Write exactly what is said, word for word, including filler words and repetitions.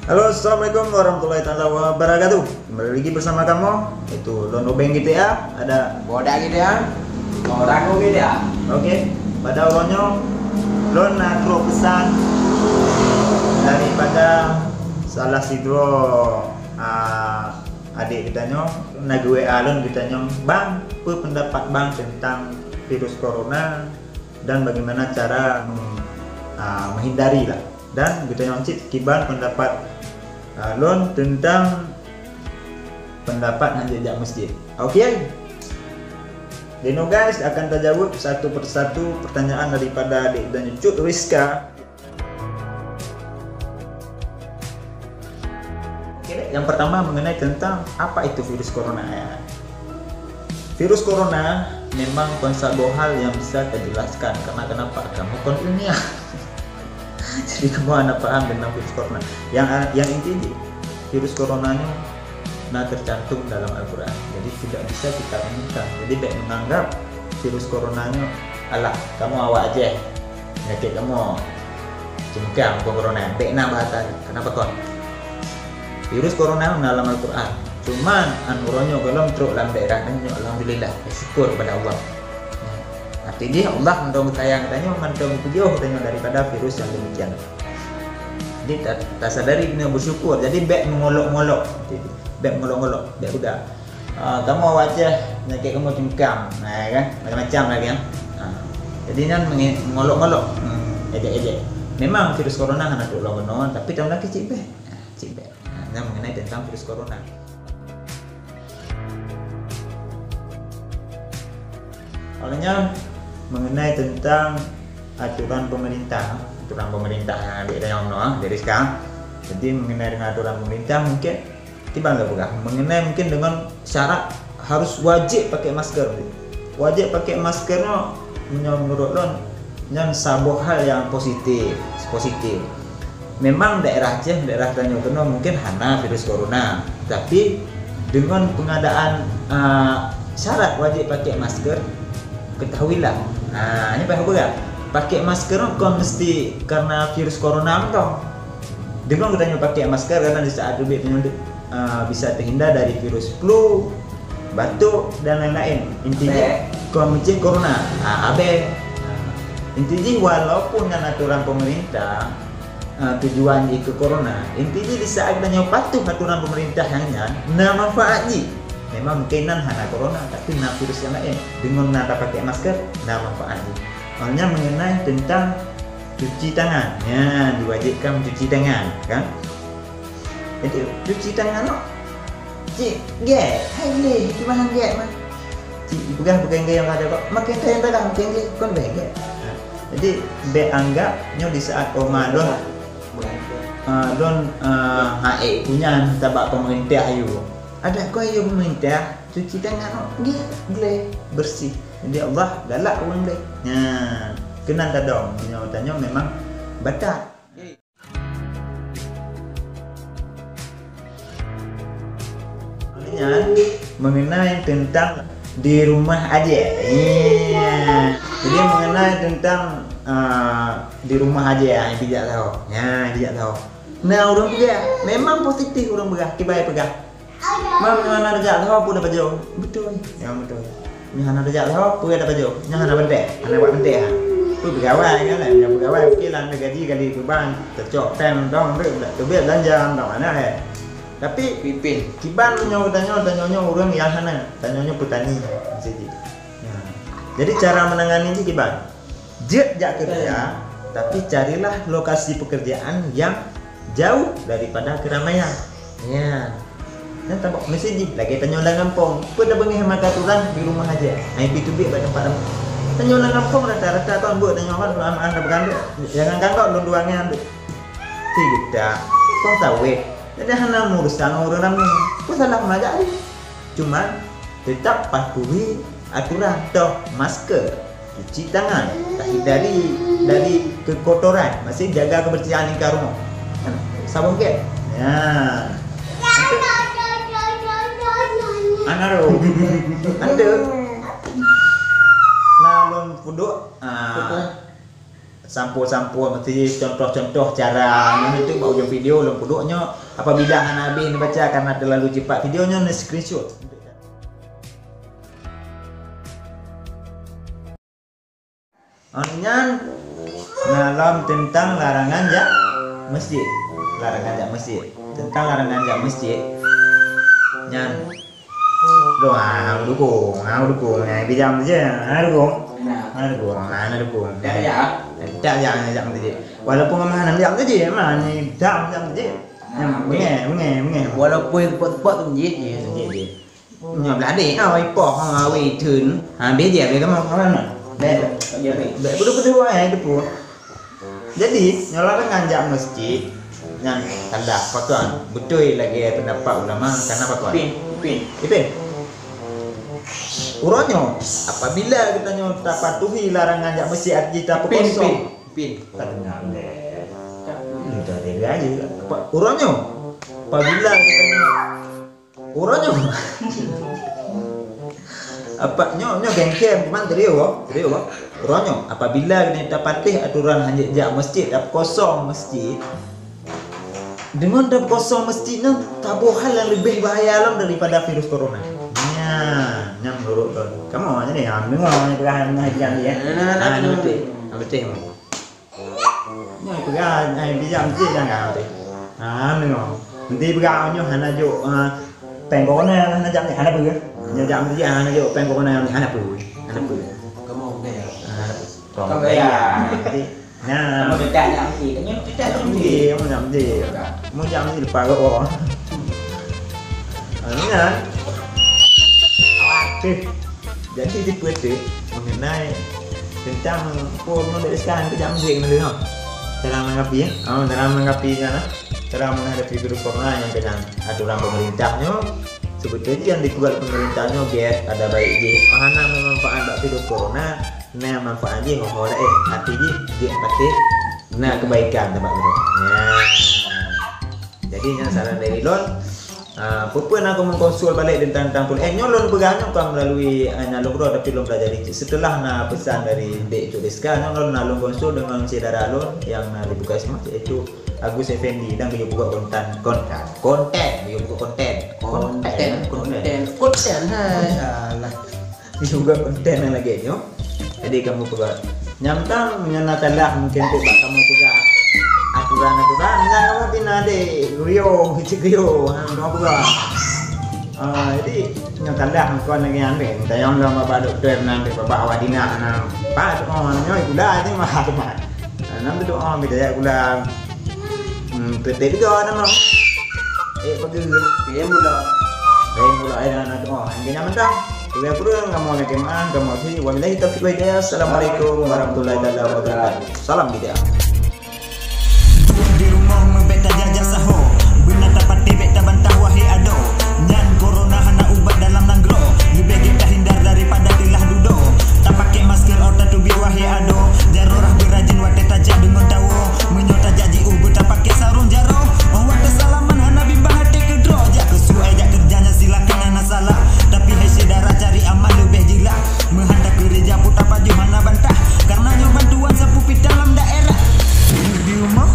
Halo, assalamualaikum warahmatullahi taala wabarakatuh. Kembali lagi bersama kamu, itu Lon Obeng G T A, ada Bodak G T A, Orang G T A. Oke, pada uroe nyoe, Lon na troh pesan daripada salah sidroe, ah, adik geutanyoe, na geu-W A Lon geutanyoe, "Bang, peue pendapat Bang tentang virus corona dan bagaimana cara meng-, ah, menghindari lah?" Dan geutanyoe cit kiban pendapat, ah, Lon tentang pendapat hanjeuet jak masjid. Oke? Deno guys, akan tajaweueb satu persatu pertanyaan daripada adik geutanyoe Cut Rizka. Oke, yang pertama mengenai tentang apa itu virus corona, ya. Virus corona memang kon saboh hal yang bisa tajelaskan, karena kenapa? Kamoe kon ilmiah. Jadi kamoe hana paham tentang virus corona. Yang, yang inti di virus corona nyoe na tercantum dalam Al-Quran. Jadi tidak bisa kita remehkan. Jadi bèk menganggap virus corona nyoe, "Alah, kamoe awak Aceh, penyakit kamoe ceumeukiang bukan corona." Bèk na bahasa nyoe. Kenapa kon? Virus corona na lam Al-Quran. Cuman, an uroe nyoe gohlom trok lam daerah nyoe, alhamdulillah, syukur kepada Allah. Arti jih Allah mantong sayang tanyoe, mantong geupeujôh tanyoe daripada virus yang demikian. Jadi, ta-, tasadari keuneuk bersyukur. Jadi, bèk mengolok-ngolok. Bèk mengolok-ngolok. Bèk udah. Ah, kamoe awak Aceh, penyakit kamoe ceumeukiang. Nah, ya kan? Macam-macam lagi, ya. Ah. Jadi, nyan menge-, mengolok-ngolok. Hmm, ejek-ejek. Memang virus corona hana trok lom keunoe, tapi tameunan cit bèk. Ah, cit bèk. Nah, nyan mengenai tentang virus corona. Awak nyan mengenai tentang aturan pemerintah, aturan pemerintah nyang adik tanyong nyoe, ah, dari sekarang. Jadi, mengenai dengan aturan pemerintah, mungkin kiban lôn peugah, mengenai mungkin dengan syarat harus wajéb pakai masker. Wajéb pakai masker nyoe, meunyoe menurut lôn, nyan saboh hal nyang positif, positif. Memang daerah Aceh, daerah tanyoe keunoe mungkin hana virus corona, tapi dengan pengadaan, ah, syarat wajéb pakai masker, ketahuilah. Nah, nyoe payah peugah. Pakai masker kon mesti karena virus corona mantong. Dengan geutanyoe pakai masker karena di saat teubiet tanyoe, ah, bisa terhindar dari virus flu, batuk, dan lain-lain. Intinya, kon meucéh corona. Ah, abéh. Inti jih, walaupun nyan aturan pemerintah, ah, tujuan jih keu corona, inti jih di saat geutanyoe patuh aturan pemerintah nyang nyan, na manfaat jih. Memang mungkin nan hana corona, tapi na virus nyang laén. Deungon na tapakai masker, na manfaat jih. Awak nyan mengenai tentang cuci tangan. Nyan, diwajibkan mencuci tangan, kan? Jadi, cuci tangan tu, cit gèt, hai gleh, cuma han gèt mah. Cit peugah bukan gaya yang ada kok, makin kaya yang ada, makin gleh, kon bèk gèt. Ha. Jadi, bèk anggap nyoe di saat koma lôn, ah, lôn, ah, hai punya tabak pemerintah ayue. Adak kon ayue pemerintah, cuci tangan tu, gèt, gleh, bersih. Jadi, Allah galak ureueng gleh. Nyan, keunan tadong, nyoe tanyoe memang batat. Nyan mengenai tentang di rumah aja. Iya. Jadi mengenai tentang, ah, di rumah aja, yang bijak tahu. Ya, bijak tahu. Nah, ureueng peugah, memang positif ureueng peugah, kibai peugah. Mam, nyoe hana reuja lheueh peue dapat jaweueb. Beutôi. Ya, beutôi. Nyoe hana reuja lheueh peue dapat jaweueb. Nyoe hana beuntèe, hana buet beuntèe, ha. Peue peugawai kan, nyoe peugawai oke lah, gaji kali peuban, teucok tem dong, teubiet belanja dong, hana, eh. Tapi pipin. Kiban nyoe tanyoe, tanyoe nyoe ureueng nyang hana, tanyoe nyoe peutani, siji. Ya. Jadi cara menangani jih kiban. Jeuet jak kerja, tapi carilah lokasi pekerjaan yang jauh daripada keramaian. Ya. Nyan tabok meuseujid lagèe tanyoe lam gampông. Peue tabeungèh mata turan di rumah aja. Hai pi teubiet bak teumpat ramè. Tanyoe lam gampông rata-rata kon buet tanyoe kan maaf-maaf dah beugandot. Jangan gandot lôn dua nyan tu. Ti geutak. Kon sawét. Jadi hana meurusan ureueng ramè. Peue salah majak ni? Cuman tetap patuhi aturan toh masker, cuci tangan, tahindari dari kekotoran, masih jaga kebersihan lingkungan rumah. Sabon gèt. Ya. Ana ro. Ante. Nah, lôn puduk. Ah. Sampôh-sampôh meusti contoh-contoh cara nyan itu bak ujong video lôn peuduek nyoe. Apabila hana habéh neubaca karena terlalu cepat video nyoe, neu-screenshot. Nyan na lom teuntang larangan jak masjid. Larangan jak masjid. Teuntang larangan jak masjid nyan. Dong, ah, dukung, ah, dukung. Nah, bijang je, ah, dukung. Nah. Ah, dukung, ah, dukung. Dak jak? Dak jak, jak masjid. Walaupun mah hana jak masjid, mah ni dak jak masjid. Nah, beungéh, beungéh, beungéh. Walaupun tepat-tepat tu masjid je. Masjid je. Nyoe blah deh, ah, ipoh, ah, wei theun. Ha, bejeh, bejeh kamoe, kamoe. Bek, bek, bek, beudôh-beudôh, eh, depu. Jadi, nyoe larangan jak masjid nyan tanda pakon. Beutôi lagèe pendapat ulama, karena pakon. Ipin, Ipin. Ipin. Uroe nyoe, apabila geutanyoe tapatuhi larangan jak masjid, arti Ipin, tapeukoso. Ipin, Ipin. Tak dengar deh. Ini dah ada aja. Apa, uroe nyoe, apabila geutanyoe Uroe nyoe. Apa nyoe, nyoe gengkem, cuman serius, serius. Uroe nyoe, apabila geutanyoe tapatéh aturan hanjeuet jak masjid, tapeukoso masjid, deungon tapeukoso masjid nyoe, taboh hal nyang leubeh bahaya lom daripada virus corona. Nyan, nyan menurut lôn. Kamoe jadi, ha, deungoe peugah hana jam dia. Nah, nah, nah, nah, nah, nah, betul. Betul. Nyoe peugah, eh, bijak masjid jangan tu. Ha, nyoe. Nanti peugah nyoe hana jok, ah, péng corona hana jak, hana peue. Nyoe jak masjid hana jok péng corona hana peue. Hana peue. Kamu gaya. Hana peue. Kamu gaya. Nanti, nah. Kamu dekat jak masjid. Nyoe dekat jak masjid. Iya, kamu jak masjid. Kamu jak masjid lepas rokok. Ah, ni kan. Awak aktif. Jadi, dipeuteuh mengenai tentang peue nyoe lé sekarang keu jak masjid nyoe, ha. Cara menanggapi, ya. Oh, cara menanggapi kan, ha. Cara menghadapi virus corona nyang keunan aturan pemerintah nyoe, sebetulnya yang dipeugah pemerintah nyoe biasa ada baik jih. Oh, hana manfaat bak virus corona, na manfaat jih ho-ho laén. Arti jih, jih pasti na kebaikan bak geutanyoe. Ya. Jadi, nyan saran dari lôn. Ah, peue-peue na kamoe konsul balek teuntang, teuntang pul-, eh, nyoe lôn peugah nyoe ka melalui, eh, na lôn keudroe, tapi lôn pelajari. Setelah na pesan dari Dek Cuk Deska, nyoe lôn na lôn konsul dengan syedara lôn nyang na di Bukit Asmah, yaitu Agus Effendi, dan geuyue buka konten, konten, konten, geuyue buka konten. Konten, konten, konten, hai. Alah. Juga konten nyang lagèe nyoe. Jadi kamoe peugah. Nyang tam nyan na salah mungkin tu bak kamoe peugah aturan-aturan nyang kamoe pina deh. Geuyue, cit geuyue. Ha, kamoe peugah. Ah, jadi nyang salah kon lagèe nyan deh. Tayong lom bak doktor nan deh, bak awak dinak nan. Pas, oh, nyoe gula ni mah tu mah. Ah, nan tu, oh, beda ya gula. Hmm, peuteh juga nama. Eh, bagus. Kaya mula. Kaya mula, eh, dan anak doa. Hingga nyaman dah. Lebih kurang, kamu nak kemana, kamu sih. Wabillahi taufiq wal hidayah. Assalamualaikum warahmatullahi taala wabarakatuh. Salam bid'ah. Di rumoh meubeta jajah saho, beuna tapatéh bèk tabantah wahé adoe. Nyan corona hana ubat dalam nanggroe, leubeh gèt tahindar daripada teulah dudoe. Tapaké masker ôh tateubiet wahé adoe, jaroe rhah beurajin watèe tajak deungon tawoe. Meunyoe tajak jiôh beutapaké sarong jaroe, 'oh watèe salaman hana bimbang até keudroe. Jak keu suai jak keureuja nyan silakan hana salah, tapi hai syedara cari aman leubeh jeulah. Meuhan takeureuja peue tapajoh hana bantah, kareuna nyoe bantuan sapeue pih dalam daerah. Di rumoh